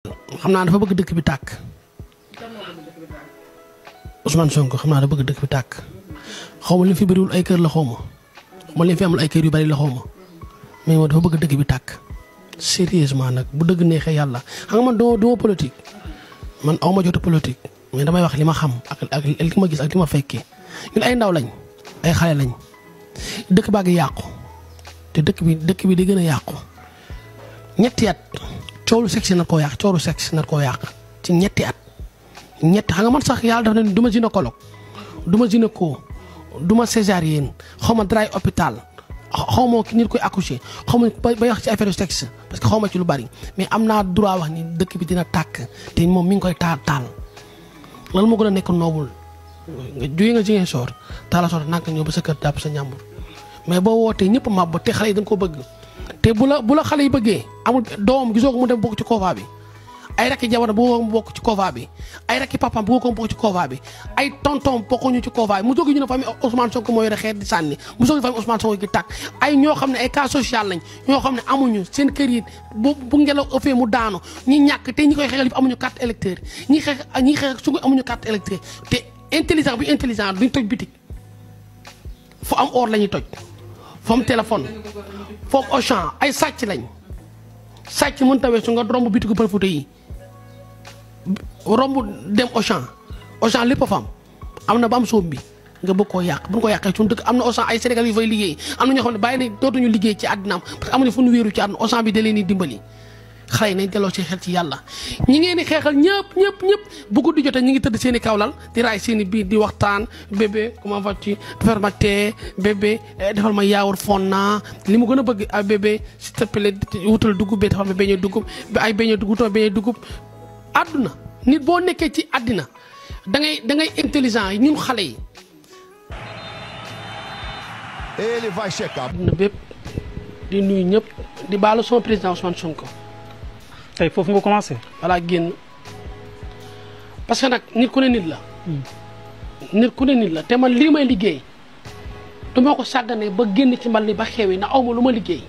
xam naa dafa bëgg dëkk bi tàkk Ousmane Sonko xam naa dafa bëgg dëkk bi tàkk xaw ma li fi bëriwul ay kër la xaw ma li fi amul ay kër yu bari la xaw ma mais moom dafa bëgg dëkk bi tàkk sérieusement nag bu dëgg neexee yàlla xam nga man duma politique man aw ma jot politique mais damay wax li ma xam ak li ma gis ak li ma fekkee ñun ay ndaw lañ ay xale lañ dëkk baa ngi yàqu te dëkk bi di gën a yàqu ñetti at coow lu sexe na koo yàq coow lu sexe na koo yàq ci ñetti at xam nga man sax yàlla dafa ne du ma gynécologue du ma gynéco du ma césarienne xaw ma dray hôpital xaw ma ki nit koy accoucher xaw ma bay wax ci affaire sexe parce que xaw ma ci lu bari mais am naa droit wax ni dëkk bi dina tàkk te moom mi ngi koy taal lan moo gën a nekk noobul nga jógee nga jigéen soor taala soor nag ñëw ba sa kër jàpp sa ñàmbur mais boo wootee ñëpp mab ba te xale yi dañ ko bëgg te bu la xale yi bëggee amul doomam gisoo ko mu dem bokk ci COVA bi ay rakki jabar bu ko mu bokk ci COVA bi ay rakki papam bu ko mu bokk ci COVA bi ay tonton bokkuñu ci COVA bi mu jóge ñu ne famille Ousmane Sonko moo yore xeet di sànni mu jóge famille Ousmane Sonko gi tàkk ay ñoo xam ne ay cas social lañ ñoo xam ne amuñu seen kër yi bu ngelaw ëffee mu daanu ñi ñàkk te ñi koy xeexal yi amuñu carte électeur ñi xeex su amuñu carte électeur te intelligent bu intelligent duñ toj bitik fu am or la ñuy toj fu am téléphone foofu Auchan ay sàcc lañ sàcc mën tawee su nga romb bitigu Pël yi romb dem Auchan lépp a fa am na ba am sóob bi nga bëgg koo yàq bu ñu ko yàqee suñu dëkk am na Auchan ay Sénégal yu fay liggéey am na ñoo xam ne bàyyi ne dootuñu liggéey ci àddinaam parce que amuñu fu ñu wéeru ci àdduna Auchan bi da leen di dimbali xale yi nañ delloo ci xel ci yàlla ñi ngeen di xeexal ñëpp bu guddi jotee ñi ngi tëdd seen i kawlal di raay seen i biir di waxtaan bébé comment vas-tu defal ma tee bébé defal ma yaawur fonna li mu gën a bëgg ay bébé s'il te plaît wutal dugub bee defal ma beñe dugub ay beñe dugub wutal beñe dugub àdduna nit boo nekkee ci àddina da ngay intelligent yi ñun xale yi ele vai checar àdduna bépp di nuyu ñëpp di baalu son président Ousmane Sonko tey foofu nga commencé. voilà génn parce que nag nit ku ne nit la. nit ku ne nit la te man lii may liggéey du ma ko sàgganee ba génn ci mbal ni ba xewi na aw ma lu ma liggéey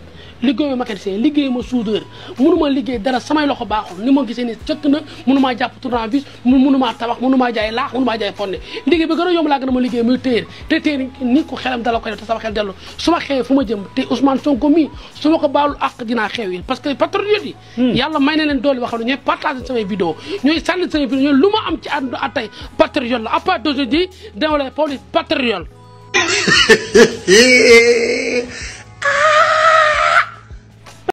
liggéeyu mécanicien liggéey ma soudeur mënuma liggéey dara samay loxo baaxul ni ma gisee ni cëkk na mënumaa jàpp tournevis mënumaa tabax mënumaa jaay laax mënumaa jaay fonde liggéey bi gën a yomb laa gën a ma liggéey muy téer te téer nit ko xelam dala koy def te sama xel dellu su ma xewee fu ma jëm te Ousmane Sonko mii su ma ko baalul àq dinaa xew yi parce que patriote yi yàlla may na leen doole boo xam ne ñooy partage samay vidéo ñooy sànni samay vidéo ñooy lu ma am ci àdduna ak tey patriote la à part d'aujourd'hui dama lay police patriote